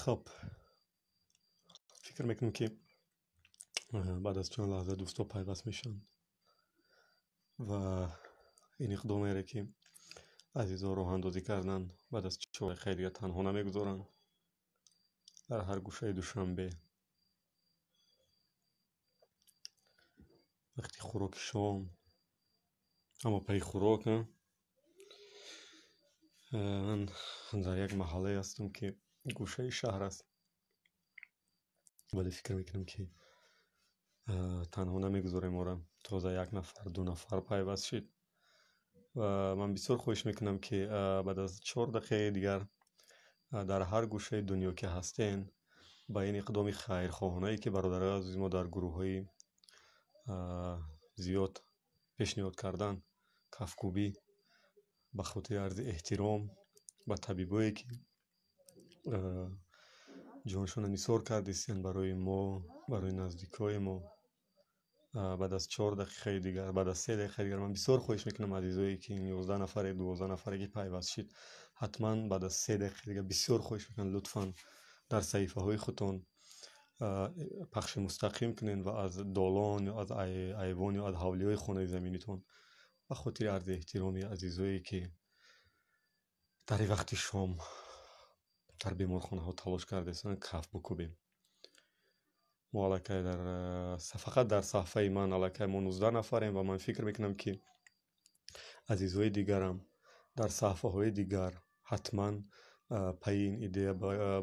Хоб, фикр мекунам, ки баъд аз чанд лаҳза дӯстҳо пайваст мешаванд ва ин иқдомере, ки азизон роҳандозӣ карданд, баъд аз 4 дақиқаи дигар танҳо намегузоранд. Дар ҳар гӯшаи Душанбе вақти хӯроки шом, аммо пайи хӯрок, ман дар як маҳаллае ҳастам, ки гӯшаи шаҳр аст, вале фикр мекунам, ки танҳо намегузорем моро. Тоза як нафар, ду нафар пайваст шид ва ман бисёр хоҳиш мекунам, ки баъд аз 4 дақиқаи дигар дар ҳар гӯшаи дунё ки ҳастен, ба ин иқдоми хайрхоҳонае, ки бародарои азизи мо дар гурӯҳҳои зиёд пешниҳод карданд, кафкӯбӣ ба хотири арзи эҳтиром ба табибое, ки ҷоншонро нисор кардистанд барои мо, барои наздикҳои мо. Баъд аз 4 дақиқаи дигар, баъд аз 3 дақиқаи дигар ман бисёр хоҳиш мекунам, азизое, ки 11 нафаре, 12 нафаре, ки пайваст шид, ҳатман баъд аз 3 дақиқаи дигар бисёр хоҳиш мекунам, лутфан дар саҳифаҳои худтон пахши мустақим кунед ва аз долон ё аз айвон ё аз ҳавлиҳои хонаи заминитон ба хотири арзи эҳтироми азизое, ки дар ин вақти шом дар беморхонаҳо талош кардаистанд, каф бикӯбем. Мо аллакай дар фақат дар саҳифаи ман аллакай мо 19 нафарем ва ман фикр мекунам, ки азизҳои дигарам дар саҳифаҳои дигар ҳатман пайи ин идея,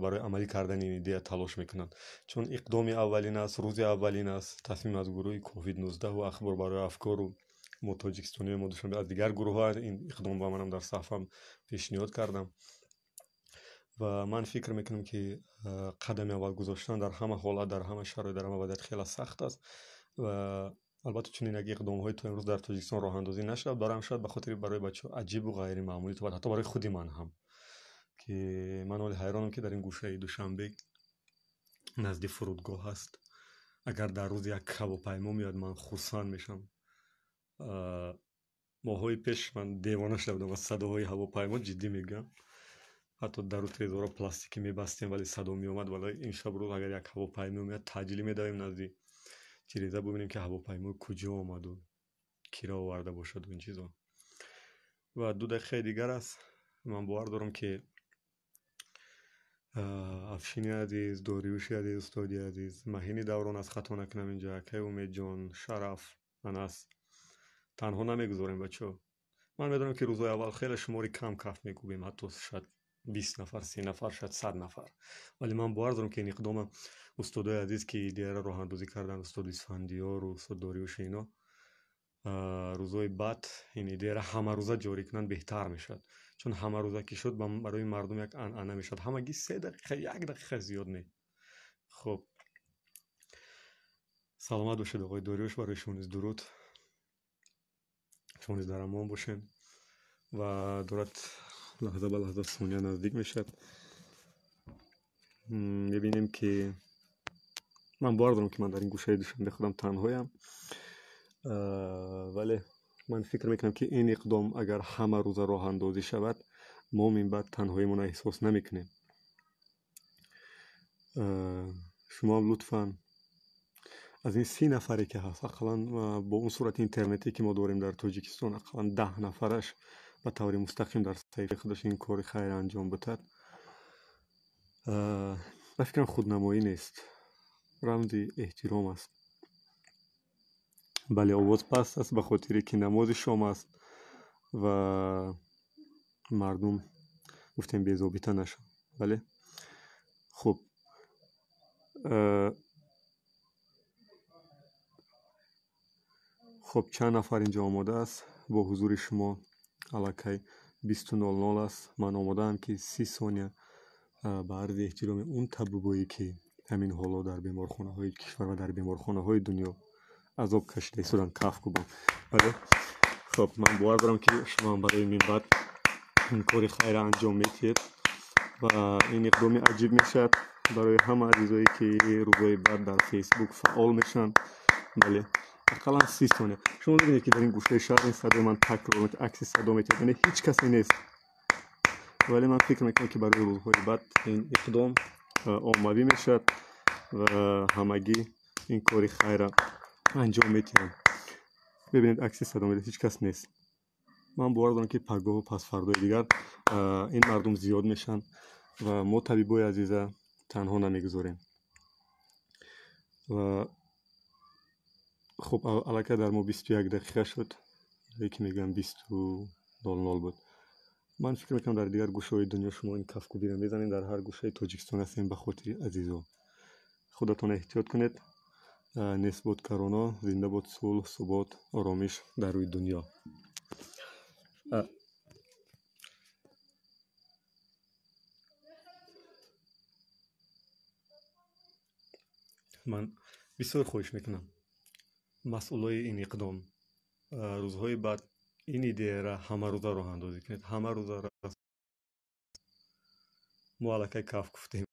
барои амалӣ кардани ин идея талош мекунанд, чун иқдоми аввалин аст, рӯзи аввалин аст. Тасмим аз гурӯҳи ковид-19 ахбор барои афкору мо тоҷикистониё, мо Душанбе, аз дигар гурӯҳҳо ин иқдом ба манам дар саҳифаам пешниҳод кардам ва ман фикр мекунам, ки қадами аввал гузоштан дар ҳама ҳолат, дар ҳама шароит, дар ҳама вазъият хеле сахт аст. Ва албатта, чунин як иқдомҳои то имрӯз дар Тоҷикистон роҳандозӣ нашавад, бароям шояд ба хотири барои бачаҳо аҷибу ғайримаъмулӣ, ҳатто барои худи ман ҳам, ки ман ҳоле ҳайронам, ки дар ин гӯшаи Душанбе назди фурудгоҳ аст, агар дар рӯз як ҳавопаймо меояд, ман хурсанд мешавам. Моҳҳои пеш ман девона шуда будам аз садоҳои ҳавопаймо, ҷиддӣ мегӯям. Ҳатто дару тирезаҳоро пластикӣ мебастем, вале садо меомад. Вале ин шаб рӯз агар як ҳавопаймо меояд, таъҷилӣ медавем назди тиреза, бубинем, ки ҳавопаймо куҷо омаду киро оварда бошаду ин чизо. Ва 2 дақиқаи дигар аст. Ман бовар дорам, ки Афшини азиз, Дориюши азиз, устоди азиз, Маҳини Даврон аз хато накунам инҷа, акай Умедҷон, Шараф, Анас, танҳо намегузорем, бачаҳо. Ман медонам, ки рӯзҳои аввал хеле шумори кам каф мекӯбем, ҳатто шояд 20 нафар, 30 нафар, шояд 100 нафар, вале ман бовар дорам, ки ин иқдома устодои азиз, ки идеяро роҳандозӣ карданд, устод Исфандиёру устод Дориюши, ино рӯзҳои баъд ин идеяро ҳамарӯза ҷорӣ кунанд, беҳтар мешавад, чун ҳамарӯза ки шуд, барои мардум як анъана мешавад. Ҳамагӣ 3 дақиқа, як дақиқа зиёд не. Хуб, саломат бошед, оқои Дориюш, барои шумо низ дуруд, шумо низ дар амон бошед. Ва дорад лаҳза ба лаҳза сония наздик мешавад. Мебинем, ки ман бовар дорам, ки ман дар ин гӯшаи Душанбе худам танҳоям, вале ман фикр мекунам, ки ин иқдом агар ҳама рӯза роҳандозӣ шавад, мо минбаъд танҳоимонро эҳсос намекунем. Шумоам лутфан аз ин 30 нафаре, ки ҳаст, ақаллан бо он сурати интернетӣ, ки мо дорем дар Тоҷикистон, ақаллан 10 нафараш ба таври мустақим дар саҳифаи худаш ин кори хайр анҷом бидиҳад. Ба фикрам, худнамоӣ нест, рамзи эҳтиром аст. Бале, овоз паст аст, ба хотире ки намози шом аст ва мардум, гуфтем, безобита нашавад. Бале, хуб. Хуб, чанд нафар инҷо омода аст? Бо ҳузури шумо аллакай 20:00 аст. Ман омодаам, ки 30 сония ба арзи эҳтироми он табибое, ки ҳамин ҳоло дар беморхонаҳои кишвар ва дар беморхонаҳои дунё азоб кашида истоданд, каф кӯбам. Бале, хуб, ман бовар дорам, ки шумоам барои минбаъд ин кори хайра анҷом медиҳед ва ин иқдоми аҷиб мешавад барои ҳама азизое, ки рӯзҳои баъд дар Фейсбук фаъол мешаванд. Бале, ақаллан 30 сония. Шумо мебинед, ки дар ин гӯшаи шаҳр ин садои ман такрор, акси садо метиҳад, яъне ҳеҷ касе нест, вале ман фикр мекунам, ки барои рӯзҳои баъд ин иқдом оммавӣ мешавад ва ҳамагӣ ин кори хайра анҷом медиҳанд. Мебинед, акси садо медиҳад, ҳеҷ кас нест. Ман бовар дорам, ки пагоҳу пасфардои дигар ин мардум зиёд мешаванд ва мо табибои азиза танҳо намегузорем. Ва хуб, аллакай дар мо 21 дақиқа шуд, ки мегӯям 20:00 буд. Ман фикр мекунам, дар дигар гӯшаҳои дунё шумо ин кафкӯбиро мезанед, дар ҳар гӯшаи Тоҷикистон ҳастем ба хотири азизо. Худатон эҳтиёт кунед. Нест бод корона, зинда бод сулҳ, субот, оромиш дар рӯи дунё. Ман бисёр хоҳиш мекунам, масъулои ин иқдом рӯзҳои баъд ин идеяра ҳамарӯза роҳандозӣ кунед. Ҳамарӯза мо аллакай каф куфтем.